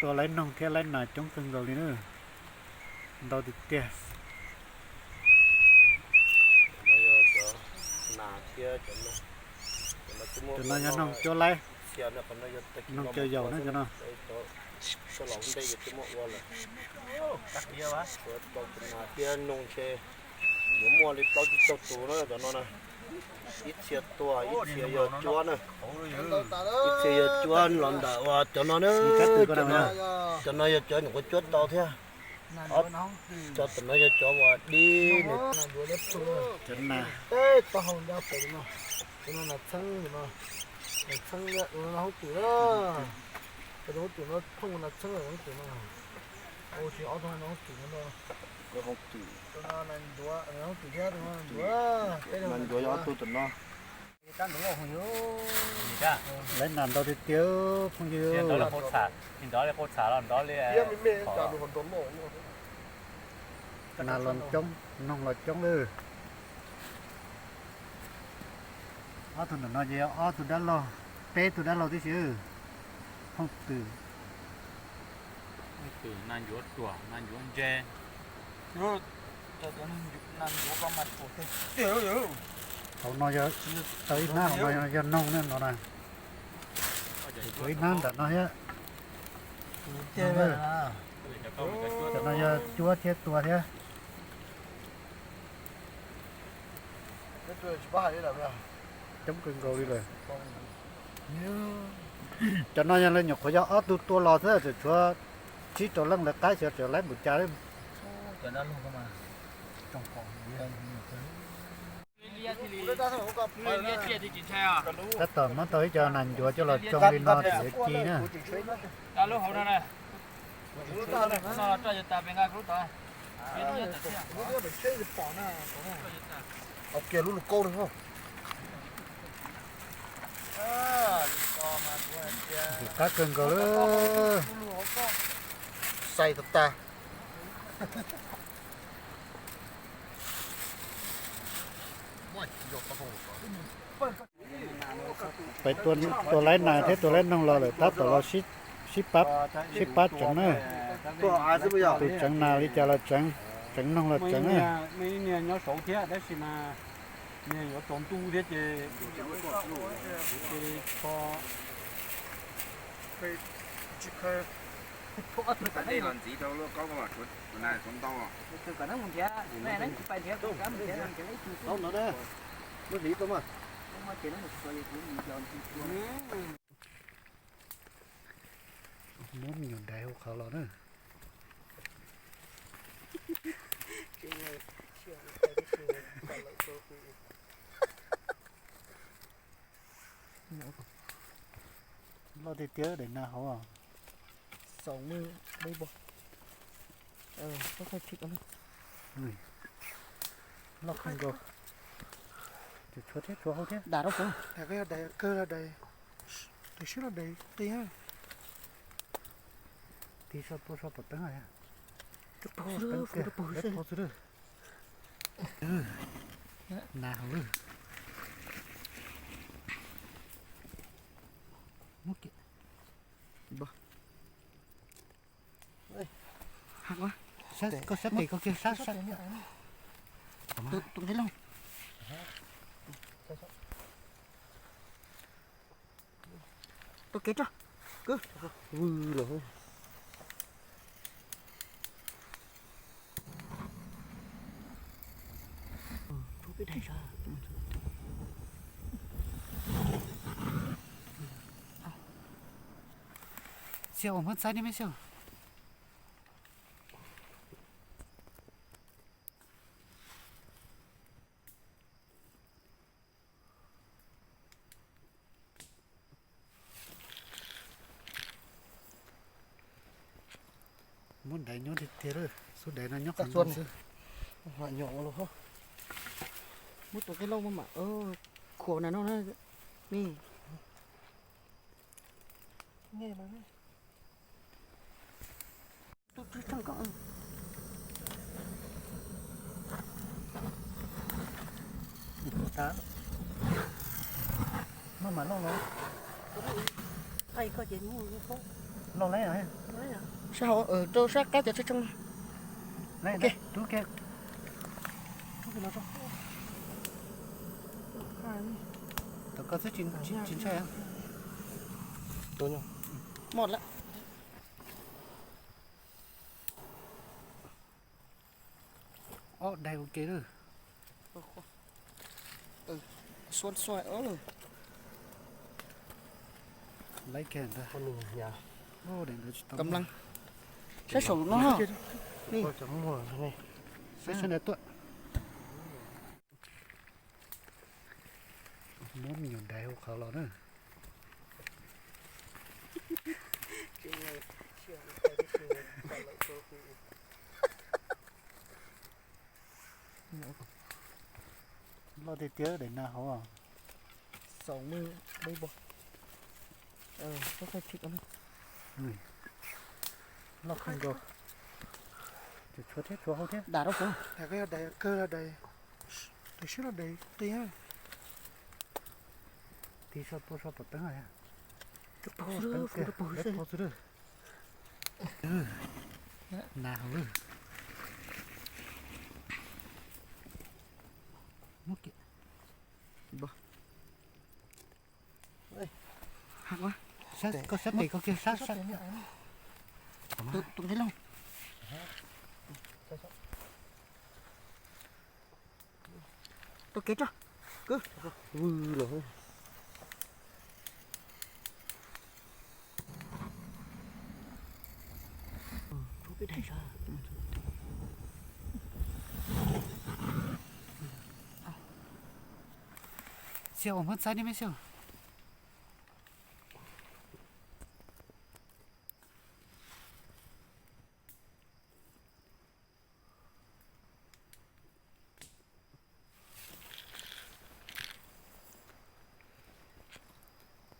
Tua laib noog thiab laib nas coob kawg nkaus li na. Ntau tiag tiag. Cov no yog noog cuab laib, noog cuab yaus na cov no. Thiab noog ces yuav muaj li plaub tsib caug tus na cov no na. Ib txhia tuag ib txhia yog cuab na. Ib txhia yog cuab los ntawm uas cov no na. Cov no yog cov nyuam qhuav cuab tau thiab. Cov tom no yog cov uas dib nws. Cov nas, nas txheeb, nas txheeb, hoob twm, cov hoob twm no thooj nas txheeb hoob twm no. Ua si ob thooj hoob twm no. Nas ncuav yog ob tug tom no. Laib nas ntau tiag tiag phooj ywg. Nas los coob, noog los coob lawm. Ob tug ntawm no ces yog ob tug dab laug, peb tug dab laug tib si. Hoob twm, nas ncuav ruam, nas ncuav ntse. Hauv no yog tau ib hnab, hauv no yog noog no na. Tau ib hnab ntawm no thiab. Ntawm no yog cuab thiab tua thiab. Coob kawg nkaus li lawm. Cov no yog nyuam qhuav yog ob tug tua los xwb, tseem tshuav tsib rau leej lawv qab xyov tseem laib npaum cas li. Tab tom muab tau ib co nas ncuav coj los tsoo li no tsis ci na. Ntxim qab kawg nkaus lawm. Xais tas tas. Peb tua laib nas thiab tua laib noog los lawm tab tom los sib pab, sib pab tseev na. Tus tseev nas li cas los tseev, tseev noog los tseev na. Nyob saud thiab tab sis mas nws yuav tsaus ntuj thiab ces kuv cia li kho. Ntxiv rau lub kaub ntau. Muab me nyuam daiv hauv qhov los na. Loj tiag tiag daim nas hauv. Loj kawg nkaus. Tshuav thiab, tshuav hauv thiab. Dam rau kuv. Dais kawg los dais, dais siab los dais qis. Tig so pua so pom teeb. Pov xwb lawm. Nas hauv lawm. Koj sab tes koj kiag sab sab. Tus nqi loo. Tus kev tso. Kwv. Vwj los. Xiaus, muab txaib nej me xiaus. Muab daiv nyob tiag tiag lawm, xub daiv no nyob qhov ntawd xwb. Muab tus qib lauj muab mam khuam na no na. Maj mam loj los. Qaij koj ces muaj ib qoob. Sab hauv, rau sab qab cov tshee tshee. Ok. Tsis ntshai. Mos lawm. Ob daig ua ke lawm. Xuas xuas. Laiv kiag ntag. Kam laj. Saib saum no. Saib sab ntawd tuaj. Muab me nyuam daiv hauv qhov los na. Loj tiag tiag daim nas hauv. Xaum me, loj kawg nkaus. Tshuav thiab, tshuav hauv thiab. Dam rau kuv. Dais kawg los dais, dais siab los dais qis. Tig so tua so pom teeb. Pov xwb lawm. Nas hauv lawm. Koj sab tes koj kiag sab sab. Tus nqi loj. Tus kev tso. Kwv. Vwm los. Xiaus, muab txaib nej me xiaus.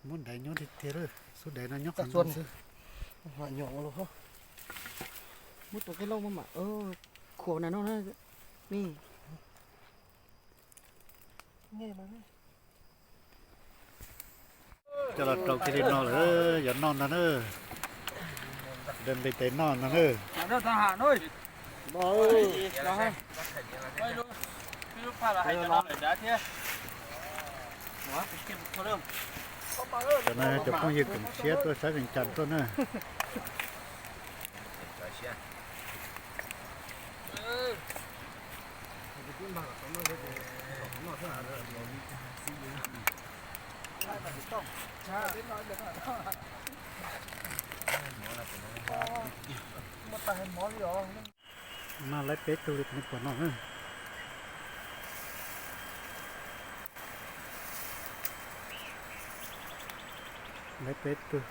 Muab daiv nyob tiag tiag lawm, xub daiv no nyob qhov no xwb. Muab tus qij lauj muab mam khuam na no na. Coj los rau kiag li no lawm, yuav noj ntag na. Dawb nqis tes noj ntag na. Cov no cov phooj ywg koom siab tuaj saib Vees Cas tuaj na. Mas lawv peb tug li nej pom no na. Lawv peb tug.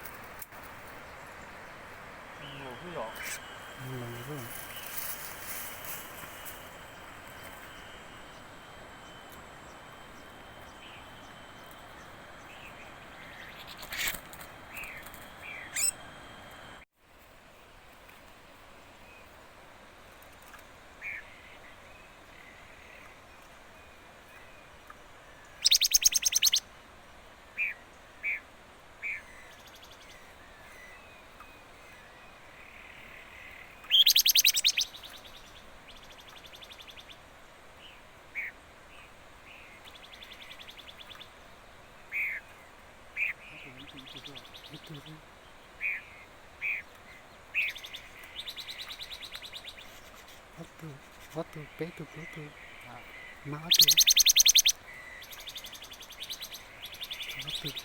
Ob tug, ob tug, peb tug, plaub tug, mas ob tug, ob tug.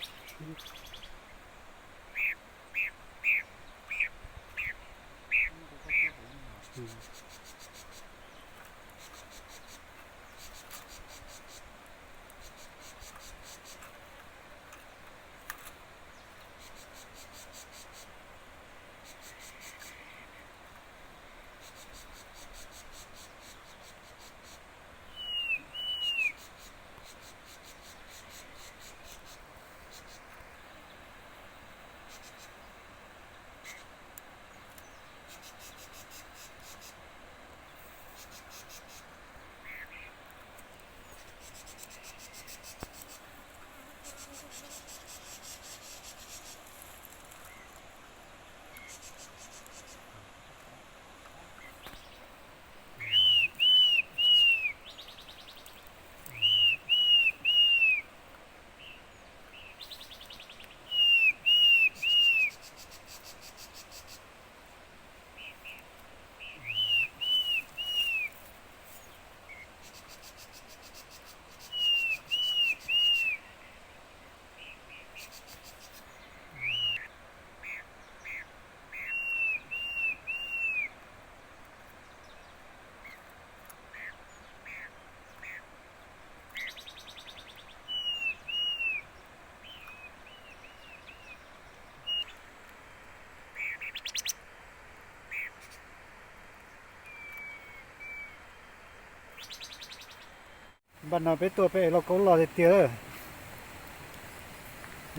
Npaj no peb tuaj peb ev lauj kaub loj tiag tiag lawm.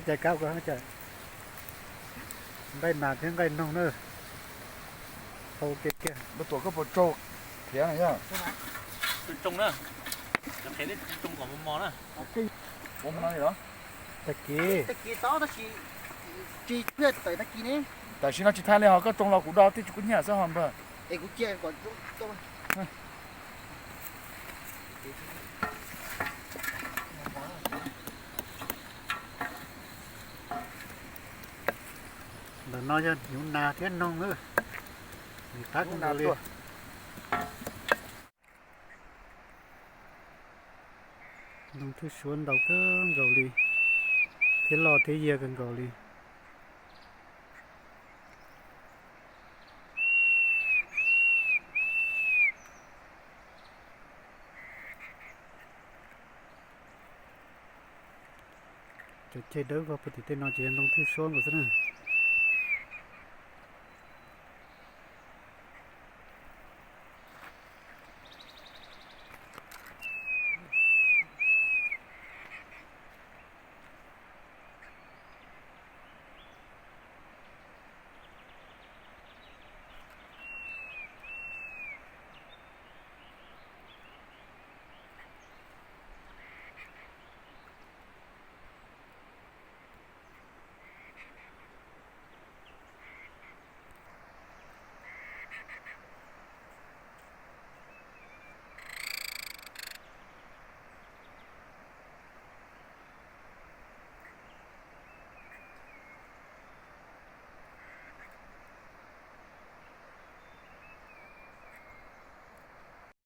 Cais kab ko, nqaij nas thiab nqaij noog na. Hau kiag kiag. Tuam koj puas tsau qhiav na yog? Tag kis, tam sim no tsis thaiv li ho koj tsoo los kuv do tij tsis kub nyiaj xwb ho npawg. Ntawm no yog hnyuv nas thiab noog, nws qab kawg nkaus li. Ntoo thwj suab ntau kawg nkaus li, thiab loj thiab yiag kawg nkaus li. Cov ceg dawb vog puag tim tej no ces yog ntoo thwj suab nkaus xwb na.